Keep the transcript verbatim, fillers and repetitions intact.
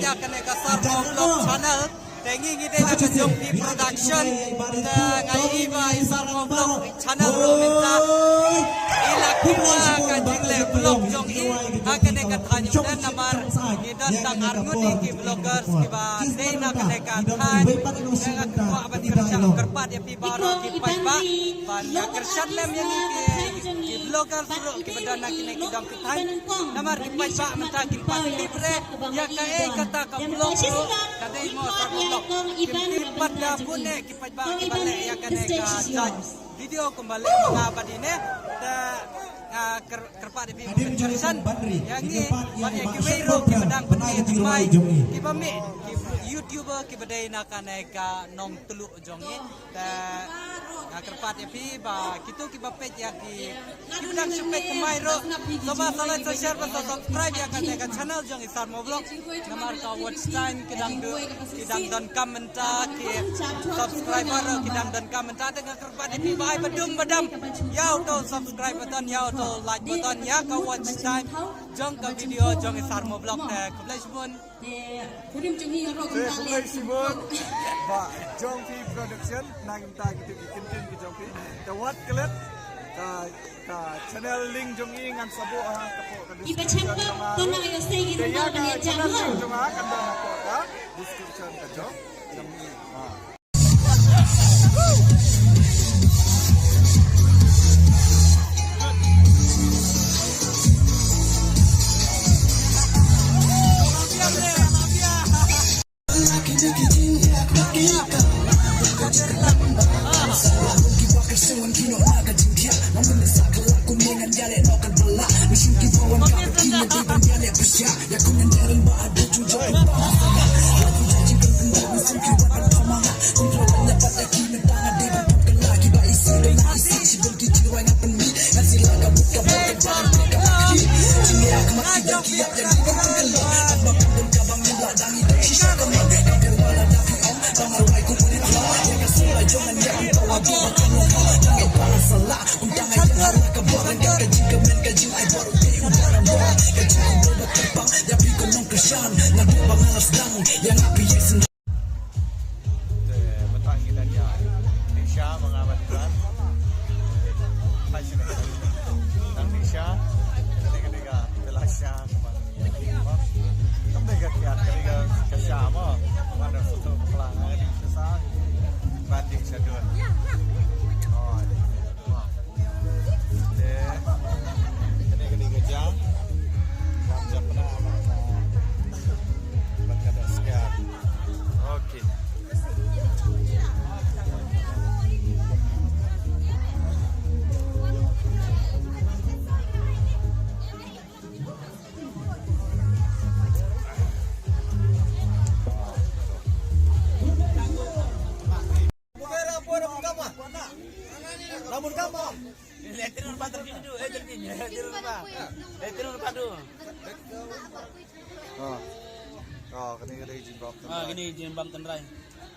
Ïa kane ka Sarmo Vlog channel. Te ngi ngi dei na ka Jong Phi Production. Te nga i ba i Sarmo Vlog channel ruh mynta i la kiew ïa ka jingleh vlog jong i ha kane ka thaiñ. Te namar ngi don tang arngut ïa ki vloggers kiba dei na kane ka thaiñ. Te nga kwah ban kyrpad, kyrpad ïa phi baroh ki paidbah ban ïa kyrshan lem ïa ngi ki, ki vloggers ruh kiba don na kine ki dong ki thaiñ. Namar ki paidbah mynta ki pat tip re ïa kaei kata ka vlog ruh ka dei mo Sarmo Vlog. Kim tip pat da bun eh ki paidbah kiba leh ïa kane ka judge video kumba leh ma nga bad ine. Te nga kyr-, kyrpad ïa phi ban kyrshan ïa ngi bad ïa kiwei ruh kiba dang pynmih thymmai kiba mih ki YouTuber kiba dei na kane ka Nongtluh jong ngi. Te nga kyrpad ïa phi ba kito kiba peit ïa ki, kiba dang shu peit thymmai ruh, sngewbha sa like, sa share bad sa subscribe ïa kane ka channel jong i Sarmo Vlog. Namar ka watch time ki dang du, ki dang donkam mynta, ki subscriber ruh ki dang donkam mynta. Te nga kyrpad ïa phi ba ai ba dum ba dam ïa uto subscribe button, ïa uto like button ïa ka watch time jong ka video jong i Sarmo Vlog. Te khublei shibun. Te khublei shibun ba Jong Phi Production na ka bynta kito ki kyntien ki jong phi. Te wat klet ka, ka channel link jong i ngan sa buh ha ka description jong nga. Te ïa ka channel link jong nga kan don ha ka description ka jong i. Ha. Te mynta ngi dang ïa Nisha ma nga bad Ibrahim. Hai sini. Tang Nisha. Kane kane ka Telasha. Kam dei ka kiad kane ka, ka sha mo. Mana satu pelang kane ka sha. Banding sha dua. Oh. Te kane kane ka jam. Jam jam pynah. Bad ka dok skat. Okay. Ah. Ah, kane ka dei jingbam tynrai. Ah, kane jingbam tynrai.